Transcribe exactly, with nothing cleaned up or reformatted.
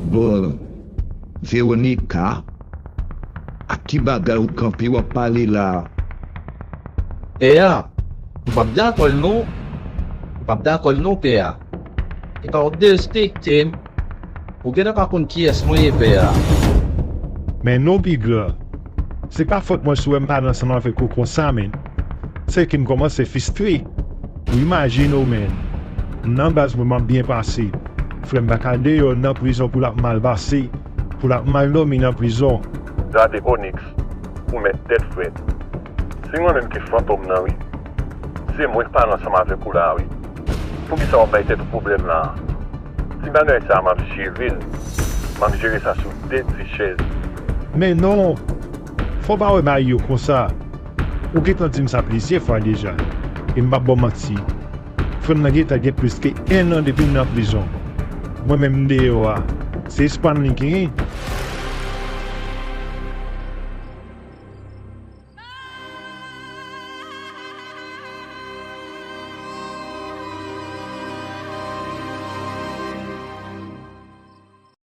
Bon, Veronica, ak ki bagay ou kanpe w ap pale la a? Pè a, m p ap dakò non. M p ap dakò non, pè a. E pa w derespekte m. Ou gentan pa konn kiyès mwen ye, pè a. Men non, Bigla. Se pa fòt mwen si w wè m pale ansanm avèk ou konsa, men. Se ke m kòmanse fristre. Ou imajine w, men. M nan baz mwen, m ap byen pase. Frè m pa ka deyò nan prizon pou l ap mal pase, pou l ap mal dòmi nan prizon. Gade Onyx, ou mèt tèt frèt. Se mwen menm ki fantom nan wi. Se mwen k pale ansanm avèk ou la a wi. Poukisa w ap bay tèt ou pwoblèm la a? Ti bagay sa a m ap jere l. M ap jere sa sou de ti chèz. Men non! Fò w pa wè mayi yo konsa. Ou gentan di m sa plizyè fwa deja. E m p ap ba w manti. Frè m nan gentan gen plis ke en an depi m nan prizon. Mwen menm m deyò a. Se espwa m li genyen.